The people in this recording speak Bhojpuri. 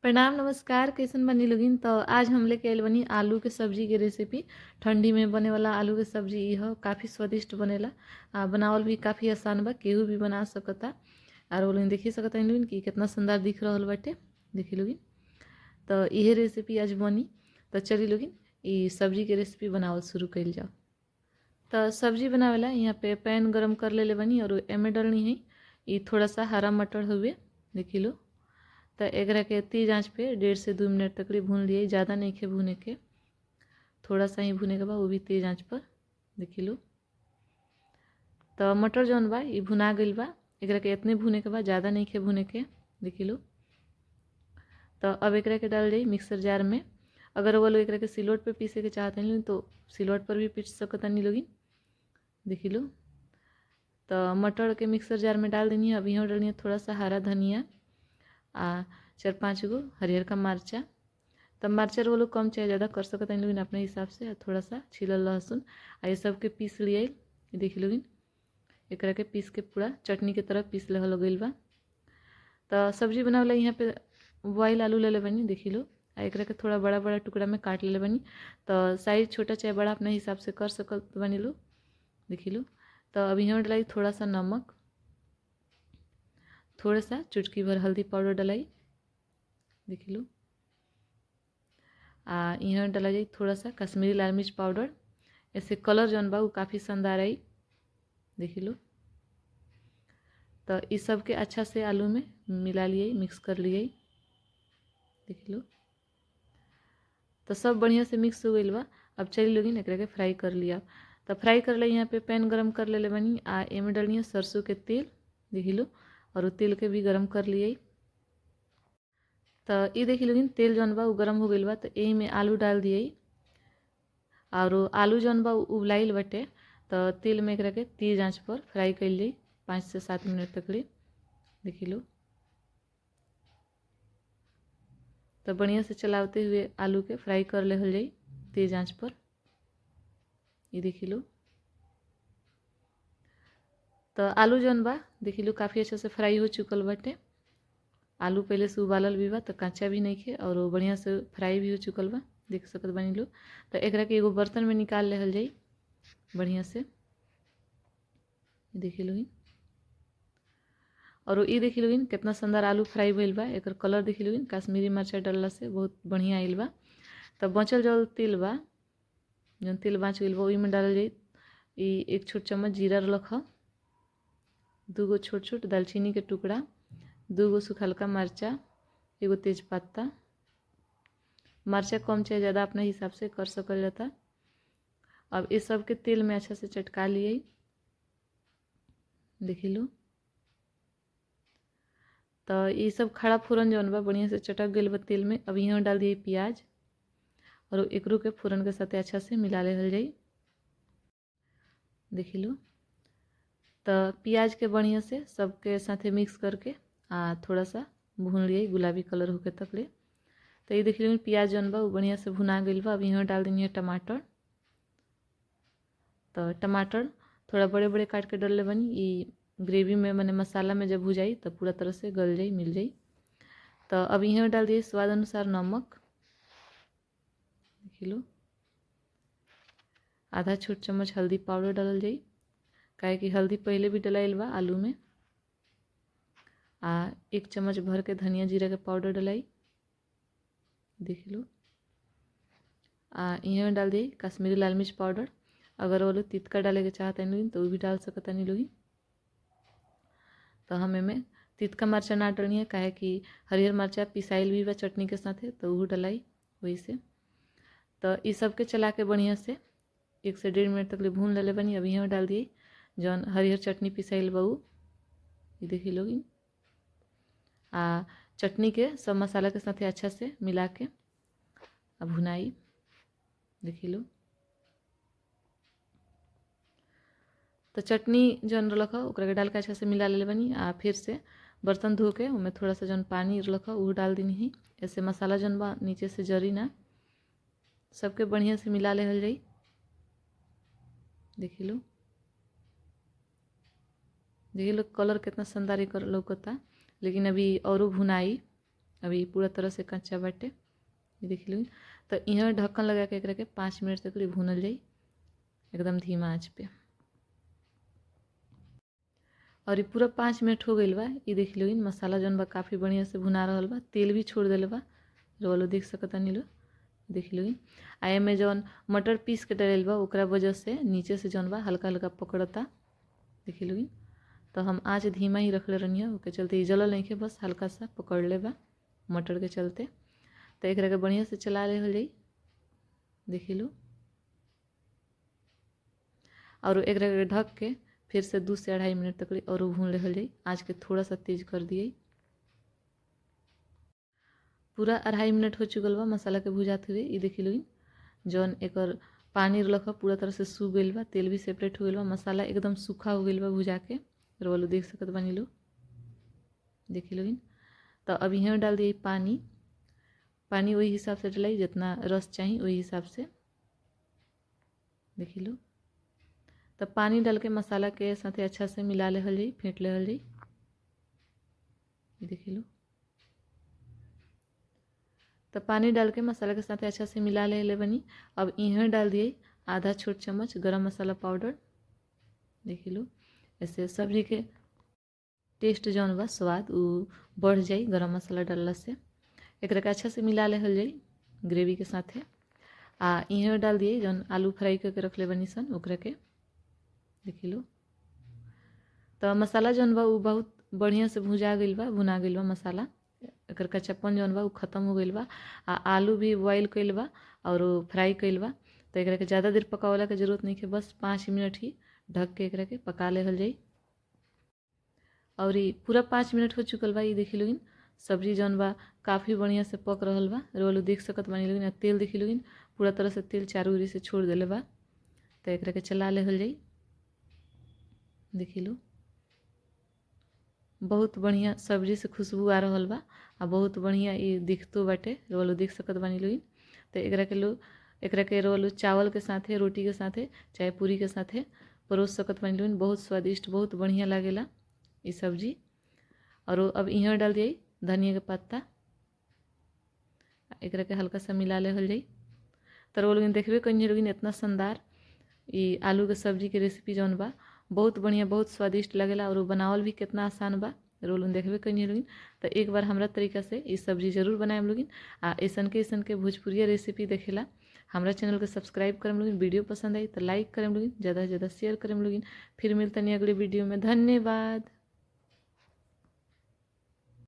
प्रणाम नमस्कार, कैसन बनी लोगिन। तो आज हम लेके आइल बनी आलू के सब्जी के रेसिपी। ठंडी में बने वाला आलू के सब्जी ई ह, काफ़ी स्वादिष्ट बनेला आ बनावल भी काफ़ी आसान बा, केहू भी बना सकता। और वो लोग देखी सकता लोगिन कि कितना सुंदर दिख रहा बाटे, देखी लोगिन। तो इहे रेसिपी आज बनी। तो चली लोगिन ई सब्जी के रेसिपी बनावल शुरू कइल जाओ। तो सब्जी बनावेला यहाँ पे पैन गरम कर ले बनी और एमे डलनी है ई थोड़ा सा हरा मटर हुए, देखी लो। तो एकरा के तेज आंच पे 1.5 से 2 मिनट तक भून लिए, ज़्यादा नहीं के भूने के, थोड़ा सा ही भूने के बाद, वो भी तेज आंच पर, देखी लो। तो मटर जौन बा ई भुना गइल बा, एकरा के इतने भूने के बाद, ज़्यादा नहीं के भूने के, देखी लो। तो अब एकरा के डाल जाई मिक्सर जार में। अगर वो लोग एकरा के सिलौट पे पीसे के चाहते हैं तो सिलौट पर भी पीस सकतानी लोगिन, देखी लो। तो मटर के मिक्सर जार में डाल देनी है। अब यहाँ डालनी है थोड़ा सा हरा धनिया आ 4-5 गो हरियर का मरचा। तब मरचा वो लोग कम चाहे ज़्यादा कर सकते हैं लोगिन अपने हिसाब से। थोड़ा सा छिलल लहसुन आ ये सब के पीस लिए, देखी लोगिन। एकरा के पीस के पूरा चटनी के तरह पीस लेहल गइल बा। तो सब्जी बनावेला यहाँ पे बॉयल आलू ले ले बनी, देखी लो। आ एकरा के थोड़ा बड़ा बड़ा टुकड़ा में काट ले बनी। तो साइज छोटा चाहे बड़ा अपने हिसाब से कर सकत बनी लो, देखी लो। तो अब यहाँ डलाई थोड़ा सा नमक, थोड़ा सा चुटकी भर हल्दी पाउडर डलाई, देखी लो। आ यहाँ डला जाए थोड़ा सा कश्मीरी लाल मिर्च पाउडर, ऐसे कलर जौन बा वो काफ़ी शानदार आई, देखी लो। तो इस सब के अच्छा से आलू में मिला लिए, मिक्स कर लिए, देखी लो। तो सब बढ़िया से मिक्स हो गइल बा। अब चली लोगिन एकरा के फ्राई कर लिया। तो फ्राई कर ले यहाँ पे पैन गरम कर ले बनी आ एमे डलनी सरसों के तेल, देखी लो। और वो तेल के भी गरम कर लिए। तो ये देखी लोगिन तेल जौन बा वो गरम हो गइल बा। तो एही में आलू डाल दिए और आलू जौन बा उबलाइल बटे। तो तेल में एकरा के तेज आंच पर फ्राई कर ली 5 से 7 मिनट तक ले, देखी लो। तो बढ़िया से चलाते हुए आलू के फ्राई कर ले जाई तेज आंच पर, ये देखी लो। तो आलू जौन बा देखी लो काफ़ी अच्छा से फ्राई हो चुकल बाटे। आलू पहले से उबालल भी बा तो कांचा भी नहीं खे और वो बढ़िया से फ्राई भी हो चुकल बा, देख सकत बानी लो। तो एकरा के एगो बर्तन में निकाल लेहल जाई बढ़िया से, देखी लो। और ये देखी लोगिन कितना सुंदर आलू फ्राई भइल बा। एकर कलर देखी लोगिन कश्मीरी मिर्चा डालला से बहुत बढ़िया आइल बा। तब बचल जौन तेल बा, जौन तेल बाँच गइल बा ओही में डालल जाई ई 1 छोट चम्मच जीरा रख, 2 गो छोट छोट दालचीनी के टुकड़ा, 2 गो सुखलका मरचा, 1 गो तेजपत्ता। मरचा कम चाहे ज़्यादा अपने हिसाब से कर सकल जाता। अब इस सब के तेल में अच्छा से चटका लिए, देखी लो। तो ये सब खड़ा फोरन जौन बा बढ़िया से चटक गइल बा तेल में। अब यहाँ डाल दिए प्याज और एकरो के फोरन के साथ अच्छा से मिला लेहल जाई, देखी लो। तो प्याज के बढ़िया से सबके साथे मिक्स करके आ थोड़ा सा भून लिए गुलाबी कलर होके तक ले। तो ये देख लीजिए प्याज जौन बा वो बढ़िया से भुना गइल बा। अब यहाँ डाल देनी है टमाटर। तो टमाटर थोड़ा बड़े बड़े काट के डाल ले बनी, ये ग्रेवी में माने मसाला में जब भुजाई तो पूरा तरह से गल जाई, मिल जाई। तो अब यहाँ डाल दिए स्वाद अनुसार नमक, देखी लो। आधा छोट चम्मच हल्दी पाउडर डालल जाई, काहे कि हल्दी पहले भी डलाइल बा आलू में। आ 1 चम्मच भर के धनिया जीरा के पाउडर डलाई, देख लो। आ यहाँ डाल दिए कश्मीरी लाल मिर्च पाउडर। अगर वो लोग तितका डाले के चाहते हैं तो वो भी डाल सकता नहीं लोग। तो हम एमें तितका मरचा ना डालनी है, काहे कि हरियर मरचा पिसाइल भी बा चटनी के साथे, तो वो डलाई वही से। तो इस सब के चला के बढ़िया से 1 से 1.5 मिनट तक ले भून ले बनी। अभी यहाँ डाल दिए जौन हरियर चटनी पिसाइल बा उ, ये देखी लोग। आ चटनी के सब मसाला के साथे अच्छा से मिला के आ भुनाई, देखी लो। तो चटनी जौन रख ओकरा के डाल के अच्छा से मिला ले बनी। आ फिर से बर्तन धो के उमें थोड़ा सा जौन पानी रख वो डाल देनी है, ऐसे मसाला जौन बा नीचे से जरी ना, सबके बढ़िया से मिला लेहल जाई, देखी लो। देखी लो कलर कितना शानदार एकर लौकता, लेकिन अभी औरो भुनाई। अभी पूरा तरह से कच्चा बाटे, देख लो। तो यहाँ ढक्कन लगा के एकरा के 5 मिनट तक ले भूनल जाई एकदम धीमा आँच पे। और ये पूरा 5 मिनट हो गइल बा। ये देख लो मसाला जौन बा काफ़ी बढ़िया से भुना रहल बा, तेल भी छोड़ देले बा, रोलो देख सकतानी लो, देख लो। आ एमे जौन मटर पीस के डालल बा ओकरा वजह से नीचे से जौन बा हल्का हल्का पकड़ता, देख लो। तो हम आँच धीमा ही रखले रहनी, ओके चलते जलल नहीं के, बस हल्का सा पकड़ ले बा मटर के चलते। तो एकरा के बढ़िया से चला ले जाई, देख लो। और एकरा के ढक के फिर से 2 से 2.5 मिनट तक और भून ले जाई। आँच के थोड़ा सा तेज कर दिए। पूरा 2.5 मिनट हो चुकल बा मसाला के भुजाते हुए। ये देखी लो जौन एकर पानी रख पूरा तरह से सूख गइल बा, तेल भी सेपरेट हो गइल बा, मसाला एकदम सूखा हो गइल बा भुजा के, रोलो देख सकत बानी लो, देखी लो। तो अब यहाँ डाल दिए पानी। पानी वही हिसाब से डालाई जितना रस चाहिए वही हिसाब से, देखी लो। तब पानी डाल के मसाला के साथे अच्छा से मिला लेहल जाई, फेंट लेहल जाई, देखी लो। तब पानी डाल के मसाला के साथे अच्छा से मिला ले बनी। अब यहाँ डाल दिए आधा छोट चम्मच गरम मसाला पाउडर, देखी लो। ऐसे सब्जी के टेस्ट जौन बा स्वाद उ बढ़ जाई गरम मसाला डालला से। एकरा के अच्छा से मिला लेहल जाई ग्रेवी के साथे। आ यहाँ डाल दिए जौन आलू फ्राई करके रखले बनी सन ओकरा के, देखी लो। तो मसाला जौन बा उ बहुत बढ़िया से भुजा गइल बा, भुना गइल बा मसाला, एकर कच्चापन जौन बा उ खत्म हो गइल बा। आ आलू भी बॉयल कइल बा और फ्राई कइल बा। तो एकरा के ज़्यादा देर पकावला के जरूरत नहीं है, बस 5 मिनट ही ढक के एकरा के पका लेहल जाई। और ये पूरा 5 मिनट हो चुकल बा। ये देखी लोगिन सब्जी जौन बा काफ़ी बढ़िया से पक रहल बा, रोलो देख सकत बानी लोगिन। तेल देखी लोगिन पूरा तरह से तेल चारों ओर से छोड़ देले बा। तो एकरा के चला लेहल जाई, देखी लो। बहुत बढ़िया सब्जी से खुशबू आ रहल बा आ बहुत बढ़िया ये दिखतो बाटे, रोलो देख सकत बानी लोगिन। तो एकरा के रोलो चावल के साथे, रोटी के साथे, चाहे पूरी के साथे परोस सकत बानी लोगिन। बहुत स्वादिष्ट, बहुत बढ़िया लागेला ये सब्जी। और अब यहाँ डाल दिए धनिया के पत्ता, एकरा के हल्का सा मिला लेहल जाई। तो लोगिन देखबे कहीं लोगिन इतना शानदार ये आलू के सब्जी के रेसिपी जौन बा बहुत बढ़िया, बहुत स्वादिष्ट लगेला और बनावल भी कितना आसान बा, रोल देखबे कहीं लोगिन। तो एक बार हमरा तरीका से ये सब्जी जरूर बनाएम लोगिन। आ ऐसन के भोजपुरिया रेसिपी देखेला हमरा चैनल के सब्सक्राइब करम लोगिन। वीडियो पसंद आई तो लाइक करम लोगिन, ज़्यादा से ज़्यादा शेयर करम लोगिन। फिर मिलतनी अगले वीडियो में। धन्यवाद।